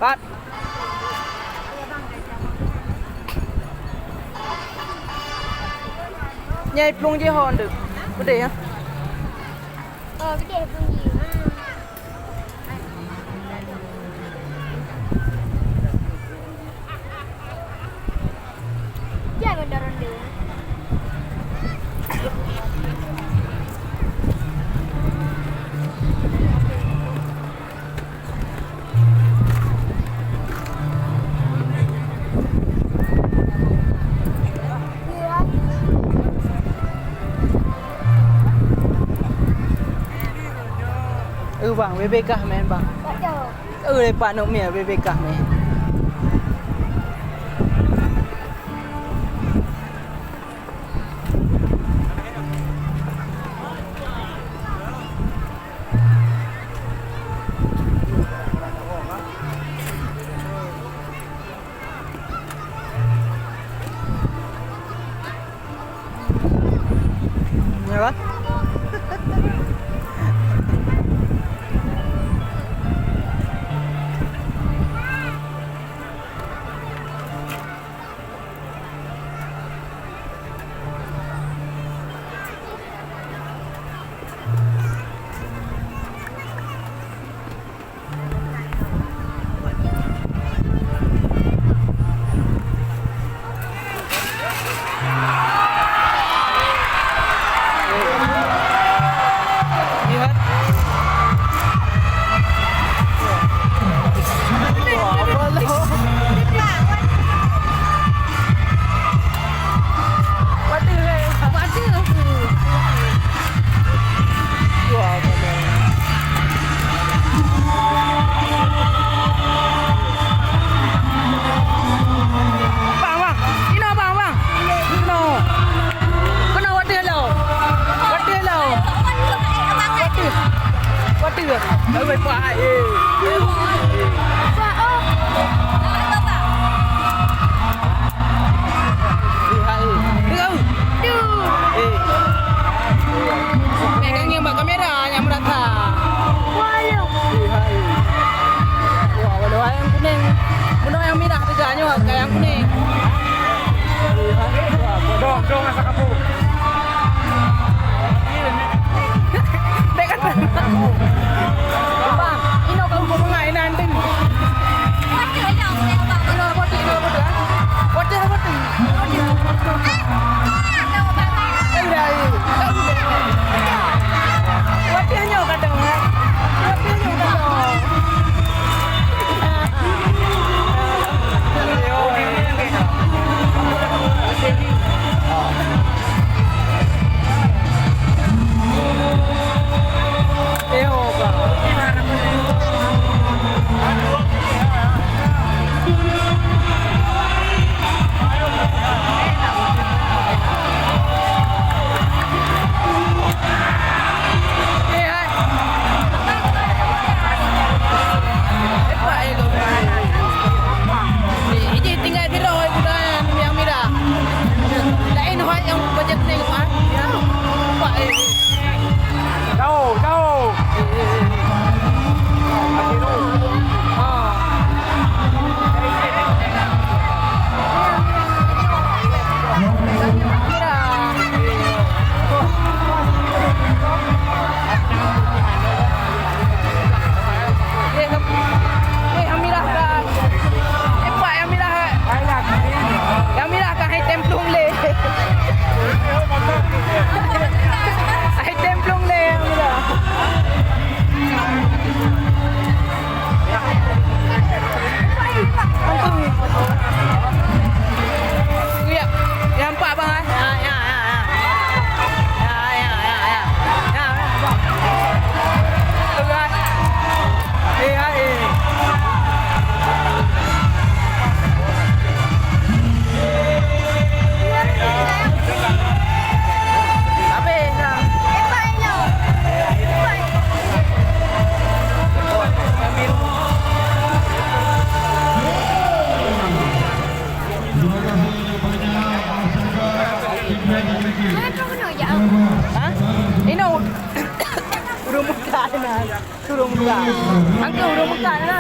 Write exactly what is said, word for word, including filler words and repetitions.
Pat. Nyai plueng jih ho ndeuh. Beudeh, ya. Oh, beudeh plueng jih. Jangan ronde-ronde. Eh, bang, bebek kah, men, bang? Tak ada. Ui, lepak nuk miet bebek kah meh. Ya kan? Bang, bang. Inoe, bang, bang. Inoe. Keunoe watèe lom. Watèe lom. Watèe. Watèe. Baru buat, eh. Hai. Hai. Hai. Hai. Hai. Hai. Hai. Hai. Hai. Wah, walau nyang kuning. Bunoe nyang mirah teuga nyoe, ka nyang kuning. Dong, dong asa kapu. Dek kata. Bang, inoe kau bunga inan tin. Inoe putih, inoe putih, ah. Putih, putih. Iji tinggai sidroe kuda nyang mirah. Laén hot nyang bajèe kuning, ah. Ya. Nampak, eh. Jauh, jauh. Eh, eh, eh. Ah. Mirah. Eh, eh, Amirah ka. Eh, Pak, Amirah. Amirah ka hai tem plueng lé. Hai tem plueng lé, Amirah. Ya, ya, empat, bang, eh. Ya, ya, ya, ya. Ya, ya, ya, ya. Ya, ya, ya. Tengah. Eh, ya, eh. Habis dah. Ha? Inoe. Ureueng Mekah na. Ureueng Mekah. Angka ureueng Mekah na.